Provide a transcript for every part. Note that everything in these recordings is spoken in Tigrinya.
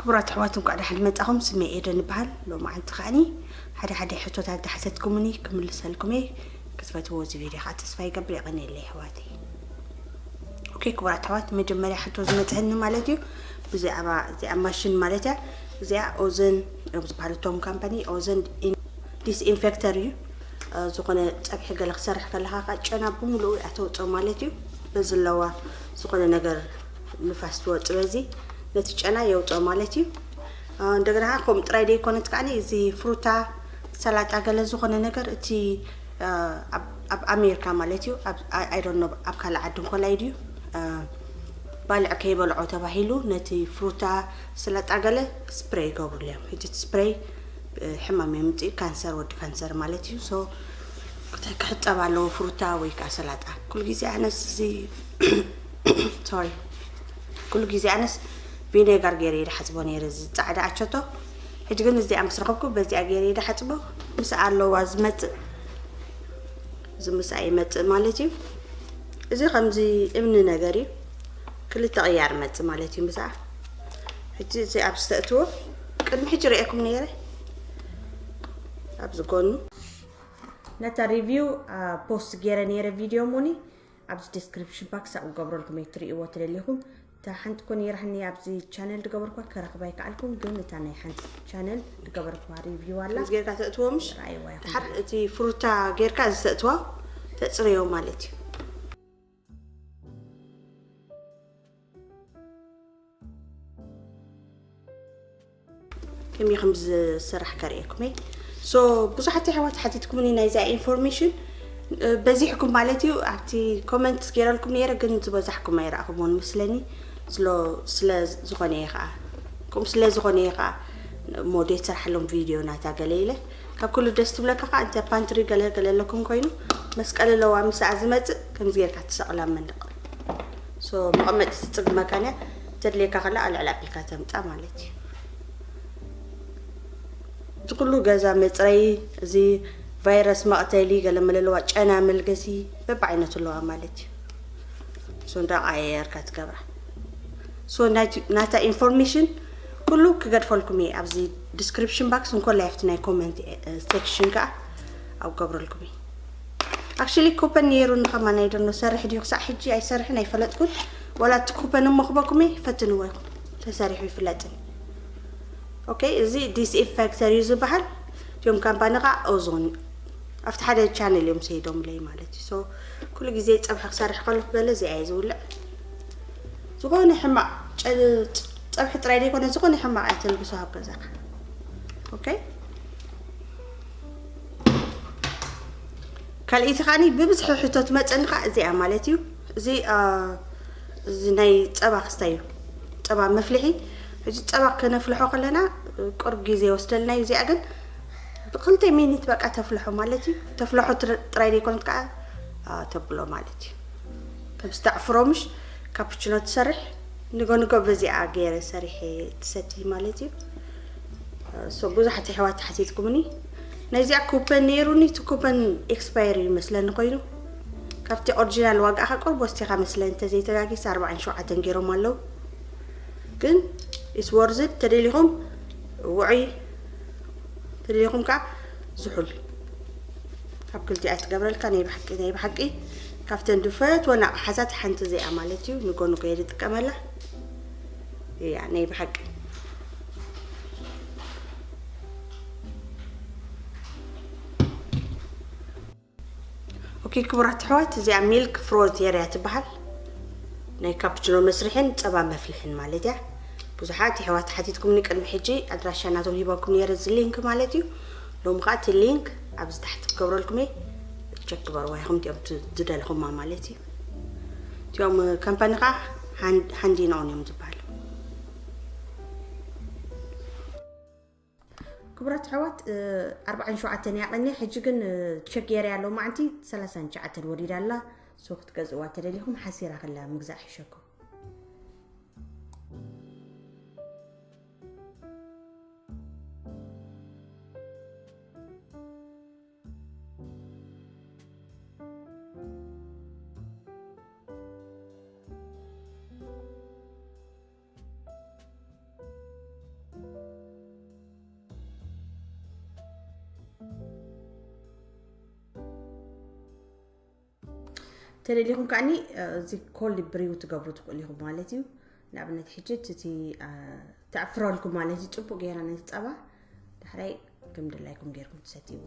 ክቡራት ኣሕዋት፣ እንኳዕ ደሓን መጻኹም። ስመይ ኤደን ይበሃል። ሎማዓንቲ ከዓኒ ሓደ ሓደ ሕቶታት ዝሓተትኩምኒ ክምልሰልኩም እየ። ክትፈትዎ እዚ ቪድዮ ከዓ ተስፋ ይገብር። የቐንየለይ ኣሕዋተይ። ኦኬ፣ ክቡራት ኣሕዋት፣ መጀመርያ ሕቶ ዝመፅአኒ ማለት እዩ ብዛዕባ እዚኣ ማሽን ማለት እያ። እዚኣ ኦዘን እዮም ዝበሃሉ እቶም ካምፓኒ። ኦዘን ዲስኢንፌክተር እዩ። ዝኾነ ፀብሒ ገለ ክሰርሕ ከለካ ከዓ ጨና ብምሉኡ እያ ተውፅኦ ማለት እዩ። በዚ ኣለዋ ዝኾነ ነገር ንፋስ ትወፅእ በዚ ነቲ ጨና የውፅኦ ማለት እዩ። እንደገና ከምኡ ጥራይ ዘይኮነት ከዓ እዚ ፍሩታ ሰላጣ ገለ ዝኾነ ነገር እቲ ኣብ ኣሜሪካ ማለት እዩ። ኣብ ኣይ ዶንት ኖ ኣብ ካልእ ዓዲ እንኮላይ ድዩ ባልዕ ከይበልዖ ተባሂሉ ነቲ ፍሩታ ሰላጣ ገለ ስፕሬይ ይገብሩሉ እዮም። ሕጂ እቲ ስፕሬይ ሕማም የምፅእ፣ ካንሰር፣ ወዲ ካንሰር ማለት እዩ። ሶ ክሕፀብ ኣለዎ ፍሩታ ወይ ከዓ ሰላጣ። ኩሉ ግዜ ኣነስ እዚ ሶሪ ኩሉ ግዜ ኣነስ ቪኔጋር ገይረ ይድሓፅቦ ነይረ፣ እዚ ፃዕዳ ኣቸቶ። ሕጂ ግን እዚኣ ምስ ረኸብኩ በዚኣ ገይረ ይድሓፅቦ። ምስ ኣለዋ ዝመፅእ እዚ ምስኣ ይመፅእ ማለት እዩ። እዚ ከምዚ እምኒ ነገር እዩ። ክልተ ቅያር መፅእ ማለት እዩ ምስኣ። ሕጂ እዚ ኣብ ዝተእትዎ ቅድሚ ሕጂ ርእየኩም ነይረ ኣብዚ ጎኑ ነታ ሪቪው ፖስት ገይረ ነይረ ቪድዮ ሙኒ ኣብዚ ዲስክሪፕሽን ባክስ ኣብኡ ገብረልኩም እየ ትርእይዎ ተደሊኹም። እታ ሓንቲ ኮ ነይራህኒ ኣብዚ ቻነል ዝገበርኳ ከረኽባ ይከኣልኩም፣ ግን እታ ናይ ሓንቲ ቻነል ዝገበርኳ ሪቪው ኣላ። ከምዚ ጌርካ ተእትዎ ምሽ? ረኣይዋ ኢኹም። ድሓር እቲ ፍሩታ ጌርካ እዚ ተእትዋ ተጽረዮ ማለት እዩ። ከመይ ከም ዝስራሕ ከርእየኩም እየ። ሶ ብዙሓት ኣሕዋት ሓቲትኩምኒ ናይዛ ኢንፎርሜሽን በዚሕኩም ማለት እዩ። ኣብቲ ኮመንት ገይረልኩም ነይረ፣ ግን ዝበዛሕኩም ኣይረኣኹምዎን መስለኒ። ስለ ዝኾነ እየ ከዓ፣ ከምኡ ስለ ዝኾነ እየ ከዓ ሞዴት ስራሕሎም ቪድዮ ናታ ገለ ኢለ። ካብ ኩሉ ደስ ትብለካ ከዓ እንተ ፓንትሪ ገለ ገለ ኣለኩም ኮይኑ መስቀል ኣለዋ፣ ምስኣ ዝመፅእ ከምዚ ጌርካ ትሰቕላ መንደቕ። ሶ መቐመጢ ትፅግመካን እያ፣ ተድልየካ ከላ ኣልዕል ኣቢልካ ተምፃ ማለት እዩ። እዚ ኩሉ ገዛ መፅረይ፣ እዚ ቫይረስ መቕተሊ ገለ መለለዋ፣ ጨና መልገሲ በብዓይነቱ ኣለዋ ማለት እዩ። ሶ እንዳቐያየርካ ትገብራ። ሶ ናይቲ- ናታ ኢንፎርሜሽን ኩሉ ክገድፈልኩም እየ ኣብዚ ዲስክሪፕሽን ባክስ እንኮላይ ኣብቲ ናይ ኮመንት ሴክሽን ከዓ ኣብ ገብረልኩም እየ። ኣክቹሊ ኩፐን ነይሩኒ ከማን ኣይደኖ ሰርሕ ድዩ ክሳዕ ሕጂ ኣይሰርሕን ኣይፈለጥኩን። ዋላ እቲ ኩፐን እሞ ክበኩም እየ፣ ፈትንዎ ኢኹም፣ ተሰሪሑ ይፍለጥን። ኦኬ፣ እዚ ዲስኢንፌክተር እዩ ዝበሃል። እቲኦም ካምፓኒ ከዓ ኦዞን ኣብቲ ሓደ ቻነል እዮም ሰይዶምለይ ማለት እዩ። ሶ ኩሉ ግዜ ፀብሒ ክሰርሕ ከለኩ ገለ እዚኣ እየ ዝውልዕ። ዝኾነ ሕማቕ ጨ- ፀብሒ ጥራይ ዘይኮነ ዝኾነ ሕማቕ እያ ተልግሶ ኣብ ገዛኻ። ኦኬ፣ ካልኣይቲ ከዓኒ ብብዝሒ ሕቶ ትመፀኒ ከዓ እዚኣ ማለት እዩ። እዚ አ፣ እዚ ናይ ፀባ ክስታይ እዩ፣ ፀባ መፍልሒ። ሕጂ ፀባ ከነፍልሖ ከለና ቁርብ ግዜ ይወስደልና እዩ። እዚኣ ግን ብክልተ ሚኒት በቃ ተፍልሖ ማለት እዩ። ተፍልሖ ትር- ጥራይ ዘይኮነት ከዓ አ፣ ተብሎ ማለት እዩ። ከም ስታዕ ፍሮምሽ ካፕችኖ ትሰርሕ ንጎ ንጎ በዚኣ ገይረ ሰሪሐ ትሰቲ ማለት እዩ። ሶ ብዙሓት ኣሕዋት ሓቲትኩምኒ። ናይዚኣ ኩፐን ነይሩኒ፣ እቲ ኩፐን ኤክስፓየር እዩ መስለኒ ኮይኑ፣ ካብቲ ኦሪጂናል ዋጋኣ ቁርብ ወሲኻ መስለኒ፣ እንተዘይተጋጊስ ኣርባዓን ሸውዓተን ገይሮም ኣለዉ። ግን ኢስ ወርዝድ ተደሊኹም ውዑይ ተደሊኹም ከዓ ዝሑል ካብ ክልቲኣ ትገብረልካ። ናይ ብሓቂ ናይ ብሓቂ ካብተን ዝፈትወን ኣቕሓታት ሓንቲ እዚኣ ማለት እዩ። ንጎ ንጎ እየ ዝጥቀመላ እያ ናይ ብሓቂ። ኦኬ ክቡራት ኣሕዋት፣ እዚኣ ሚልክ ፍሮዝ ኤርያ ትበሃል። ናይ ካፕችኖ መስርሕን ጸባ መፍልሕን ማለት እያ። ብዙሓት ኣሕዋት ሓቲትኩምኒ ቅድሚ ሕጂ፣ ኣድራሻ ናቶም ሂበኩም ነይረ፣ እዚ ሊንክ ማለት እዩ። ሎም ከዓ እቲ ሊንክ ኣብዚ ታሕቲ ክገብረልኩም እየ። ቸክ ግበርዋ ኢኹም፣ እቲኦም ት- ዝደለኹማ ማለት እዩ። እቲኦም ካምፓኒ ከዓ ሃንድ- ሃንዲኖን እዮም ዝበሃሉ። ክቡራት ኣሕዋት፣ ኣርባዓን ሸውዓተን እያ ቀንያ። ሕጂ ግን ቸክ ገይረ ያለው መዓንቲ ሰላሳን ትሽዓተን ወሪዳ ኣላ። ሶ ክትገዝእዋ ተደሊኹም ሓሲራ ከላ ምግዛእ ሕሸኩም። ተደሊኹም ከዓኒ እዚ ኮልድ ብሪው ትገብሩ ትኽእሉ ኢኹም ማለት እዩ። ንኣብነት ሕጂ እቲ ተዕፍረልኩም ማለት እዩ። ጽቡቅ ገይራ ነቲ ጸባ ዳሕራይ ከም ድላይኩም ገይርኩም ትሰትይዎ።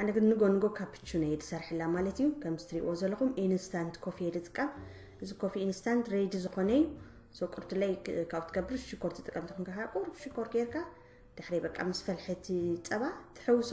ኣነ ግን ንጎ ንጎ ካፕቹኖ እየ ዝሰርሐላ ማለት እዩ። ከም ትሪእዎ ዘለኹም ኢንስታንት ኮፊ እየ ዝጥቀም። እዚ ኮፊ ኢንስታንት ሬዲ ዝኾነ እዩ። ሶ ቁርትለይ ካብኡ ትገብር ሽኮር ትጥቀም ተኾንካ ከዓ ቁሩብ ሽኮር ጌርካ ድሕሪ በቃ ምስ ፈልሐ እቲ ጸባ ትሕውሶ።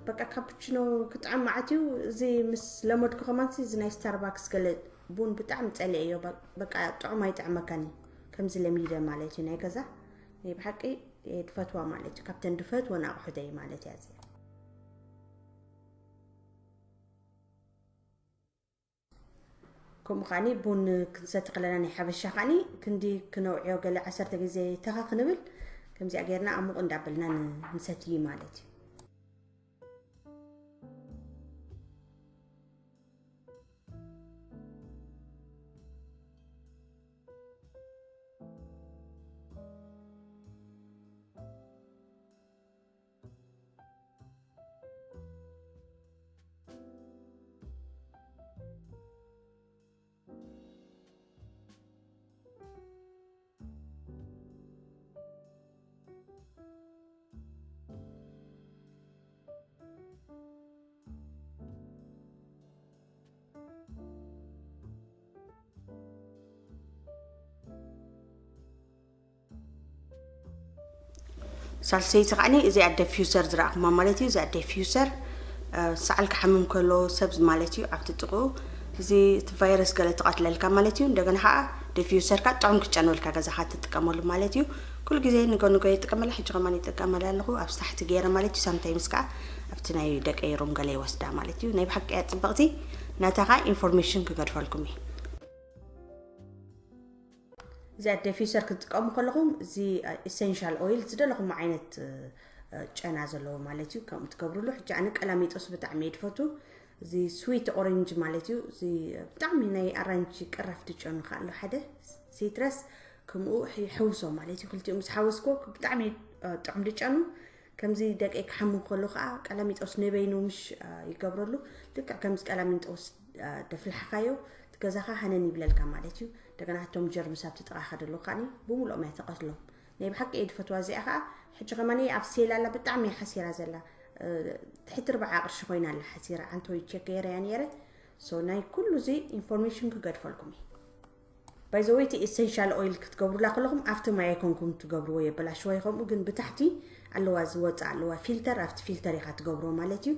በቃ ካፕቹኖ ክጥዕም መዓት እዩ። እዚ ምስ ለመድኩ ከማን እዚ ናይ ስታርባክስ ገለ ቡን ብጣዕሚ ጸሊኤዮ። በቃ ጥዑም ኣይጥዕመካን እዩ። ከምዚ ለሚደ ማለት እዩ ናይ ገዛ ናይ ብሓቂ እየ ድፈትዋ ማለት እዩ። ካብተን ድፈትወን ኣቑሑተይ ማለት እያ እዚኣ። ከምኡ ከዓኒ ቡን ክንሰቲ ከለና ናይ ሓበሻ ከዓኒ ክንዲ ክነውዕዮ ገለ ዓሰርተ ግዜ ተኻ ክንብል ከምዚኣ ጌርና ኣሙቕ እንዳበልና ን- ንሰትይ ማለት እዩ። ሳልሰይቲ ከዓኒ እዚኣ ደፊውሰር ዝረኣኹማ ማለት እዩ። እዚኣ ደፊውሰር ሰዓል ክሓምም ከሎ ሰብ ማለት እዩ ኣብቲ ጥቕኡ እዚ እቲ ቫይረስ ገለ ትቐትለልካ ማለት እዩ። እንደገና ከዓ ደፊውሰር ከዓ ጥዑም ክጨንበልካ ገዛኻ ትጥቀመሉ ማለት እዩ። ኩሉ ግዜ ንጎ ንጎ ይጥቀመላ፣ ሕጂ ከማን ይጥቀመላ ኣለኹ ኣብ ሳሕቲ ገይረ ማለት እዩ። ሳምታይምስ ከዓ ኣብቲ ናይ ደቀይ ሩም ገለ ይወስዳ ማለት እዩ። ናይ ብሓቂ እያ ፅብቕቲ። ናታ ከዓ ኢንፎርሜሽን ክገድፈልኩም እዩ። እዚኣ ደፊውሰር ክትጥቀሙ ከለኹም እዚ ኢሰንሻል ኦይል ዝደለኹም ዓይነት ጨና ዘለዎ ማለት እዩ ከምኡ ትገብርሉ። ሕጂ ኣነ ቀላሚጦስ ብጣዕሚ እየ ድፈቱ። እዚ ስዊት ኦሬንጅ ማለት እዩ። እዚ ብጣዕሚ ናይ ኣራንጂ ቅራፍ ድጨኑ ከ ኣሎ ሓደ ሲትረስ ከምኡ ሕውሶ ማለት እዩ። ክልቲኡ ምስ ሓወስኮ ብጣዕሚ ጥዑም ድጨኑ። ከምዚ ደቀይ ክሓሙ ከሎ ከዓ ቀላሚጦስ ነበይኑ ምሽ ይገብረሉ። ልክዕ ከምዚ ቀላሚጦስ ደፍልሕካዮ እቲ ገዛኻ ሃነን ይብለልካ ማለት እዩ። እንደገና እቶም ጀርምስ ኣብቲ ጥቓኻ ደሎ ከዓኒ ብምልኦም እያ ተቐትሎም። ናይ ብሓቂ እየ ድፈትዋ እዚኣ ከዓ። ሕጂ ከማኒ ኣብ ሴል ኣላ ብጣዕሚ እያ ሓሲራ ዘላ። ትሕቲ ርብዓ ቅርሺ ኮይና ኣላ ሓሲራ። ዓንተወይ ቸክ ገይረያ ነይረ። ሶ ናይ ኩሉ እዚ ኢንፎርሜሽን ክገድፈልኩም እዩ። ባይዘወይ እቲ ኢሰንሻል ኦይል ክትገብሩላ ከለኹም ኣብቲ ማይ ኣይኮንኩም ትገብርዎ የበላሽዋ እዩ። ከምኡ ግን ብታሕቲ ኣለዋ ዝወፅእ ኣለዋ ፊልተር ኣብቲ ፊልተር ኢኻ ትገብርዎ ማለት እዩ።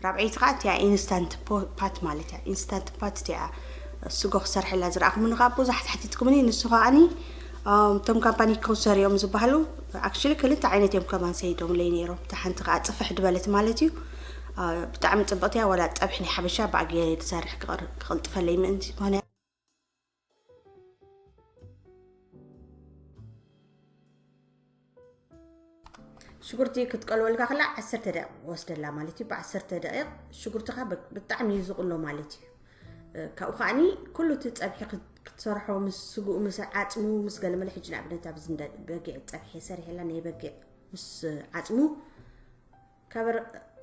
ራብዐይቲ ከዓ እቲኣ ኢንስታንት ፓት ማለት እያ። ኢንስታንት ፓት እቲኣ ስጎ ክሰርሐላ ዝረኣኹምኒ ከዓ ብዙሓት ሓቲትኩምኒ። ንሱ ከዓኒ እቶም ካምፓኒ ኮንሰር እዮም ዝበሃሉ። ኣክቹሊ ክልተ ዓይነት እዮም ከማን ሰይዶምለይ ነይሮም። እታ ሓንቲ ከዓ ፅፍሕ ድበለት ማለት እዩ። ብጣዕሚ ፅብቕቲ እያ። ዋላ ፀብሒ ናይ ሓበሻ ብኣግየ ትሰርሕ ክቕልጥፈለይ ምእንቲ ዝኾነ ሽጉርቲ ክትቀልወልካ ከላ ዓሰርተ ደቂቕ ወስደላ ማለት እዩ። ብዓሰርተ ደቂቕ ሽጉርትኻ ብጣዕሚ እዩ ዝቕሎ ማለት እዩ። ካብኡ ከዓኒ ኩሉ እቲ ፀብሒ ክትሰርሖ ምስ ስጉኡ ምስ ዓፅሙ ምስ ገለመለ ሕጂ ንኣብነት ኣብዚ በጊዕ ፀብሒ ሰሪሐላ ናይ በጊዕ ምስ ዓፅሙ ካብ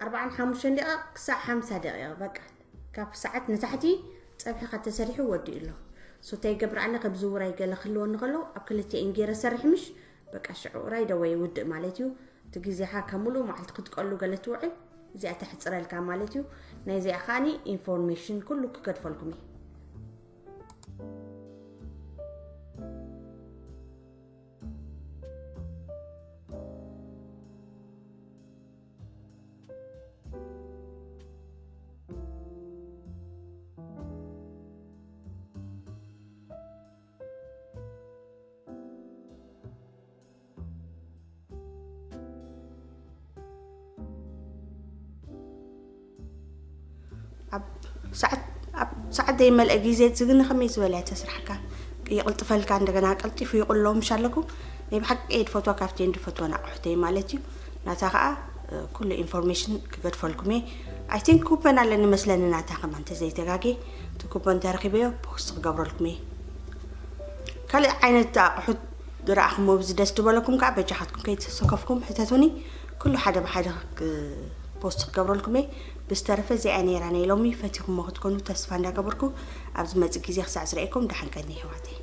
ኣርባዓን ሓሙሽተን ደቂቕ ክሳዕ ሓምሳ ደቂቕ በቃ ካብ ሰዓት ንታሕቲ ፀብሒ ከተሰሪሑ ወዲኡ ኣሎ። ሶ እንታይ ይገብር ኣነ ከም ዝውራይ ገለ ክህልወኒ ከሎ ኣብ ክልቲኤን ገይረ ሰርሕ ምሽ በቃ ሽዑ ራይደ ወይ ውድእ ማለት እዩ። እቲ ግዜኻ ካብ ሙሉእ መዓልቲ ክትቀሉ ገለ ትውዕል እዚኣ ተሕፅረልካ ማለት እዩ። ናይ እዚኣ ከዓኒ ኢንፎርሜሽን ኩሉ ክገድፈልኩም እዩ። ኣብ ሰዓት ዘይመልአ ግዜ ዝግኒ ከመይ ዝበለ እያ ተስራሕካ? ይቕልጥፈልካ፣ እንደገና ቀልጢፉ ይቕሎ ምሽ ኣለኩም። ናይ ብሓቂ እየ ድፈትዋ፣ ካብቲ እየ ድፈትወን ኣቑሑተይ ማለት እዩ። ናታ ከዓ ኩሉ ኢንፎርሜሽን ክገድፈልኩም እየ። ኣይ ቲንክ ኩፐን ኣለኒ መስለኒ፣ ናታ ከማ እንተዘይተጋጌ እቲ ኩፐን ተረኪበዮ ፖስት ክገብረልኩም እየ። ካልእ ዓይነት ኣቑሑት ዝረኣኹም ኣብዚ ደስ ዝበለኩም ከዓ በጃኻትኩም ከይተሰከፍኩም ሕተቱኒ። ኩሉ ሓደ ብሓደ ክ- ፖስት ክገብረልኩም እየ። ብዝተረፈ እዚኣ ነይራ ናይ ሎሚ፣ ፈቲኹሞ ክትኮኑ ተስፋ እንዳገበርኩ ኣብዚ መፅእ ግዜ ክሳዕ ዝረእየኩም ደሓን ቀኒ ኣሕዋተይ።